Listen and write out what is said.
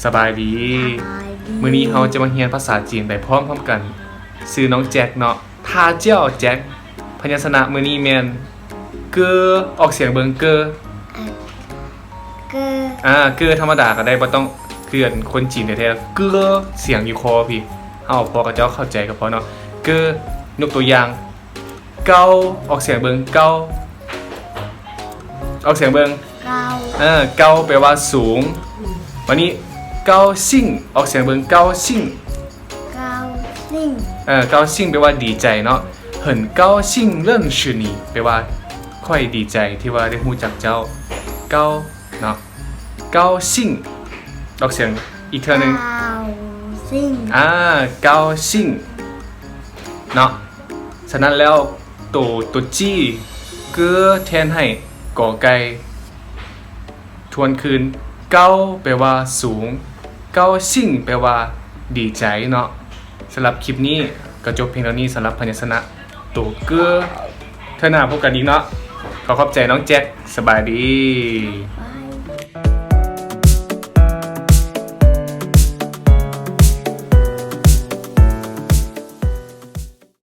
ສະບາຍດີ ສະບາຍດີ ມື້ນີ້ເຮົາຈະມາຮຽນພາສາຈີນໄປພ້ອມໆກັນ. ຊື່ນ້ອງແຈັກເນາະ ທ່າເຈົ້າແຈັກ. ພະຍັນຊະນະມື້ນີ້ແມ່ນ ເກີ ອອກສຽງເບິ່ງ ເກີ ເກີ ອາ ເກີທຳມະດາກໍໄດ້ ບໍ່ຕ້ອງ ຄືອັນຄົນຈີນແທ້ໆ ເກີ ສຽງຢູ່ຄໍພີ້ ເຮົາເອົາພໍຂະເຈົ້າເຂົ້າໃຈກໍພໍເນາະ. ເກີ ຍົກຕົວຢ່າງ ເກົາ ອອກສຽງເບິ່ງ ເກົາ ອອກສຽງເບິ່ງ ເກົາ ເອີ ເກົາ ແປວ່າສູງ. ບາດນີ້ ເກົາຊິງ ອອກສຽງເບິ່ງ ເກົາຊິງ ເກົາຊິງ ເອີ ເກົາຊິງ ແປວ່າດີໃຈເນາະ. ເຖິງເກົາຊິງເລີນຊື່ນີ້ ແປວ່າຂ້ອຍດີໃຈທີ່ວ່າໄດ້ຮູ້ຈັກເຈົ້າ ເກົາເນາະ ເກົາຊິງ. ອອກສຽງອີກເທື່ອໜຶ່ງ ເກົາຊິງ ອາ ເກົາຊິງເນາະ. ສະນັ້ນແລ້ວ ໂຕ ໂຕຈີ ເກີ ແທນໃຫ້ ກອໄກ່. ທວນຄືນ ເກົາ ແປວ່າສູງ ເກົາຊິງ ແປວ່າດີໃຈເນາະ. ສຳລັບຄລິບນີ້ກໍຈົບພຽງເທົ່ານີ້ ສຳລັບພະຍັນຊະນະໂຕເກີ. ເທື່ອໜ້າພົບກັນອີກເນາະ. ຂໍຂອບໃຈນ້ອງແຈັກ ສະບາຍດີ.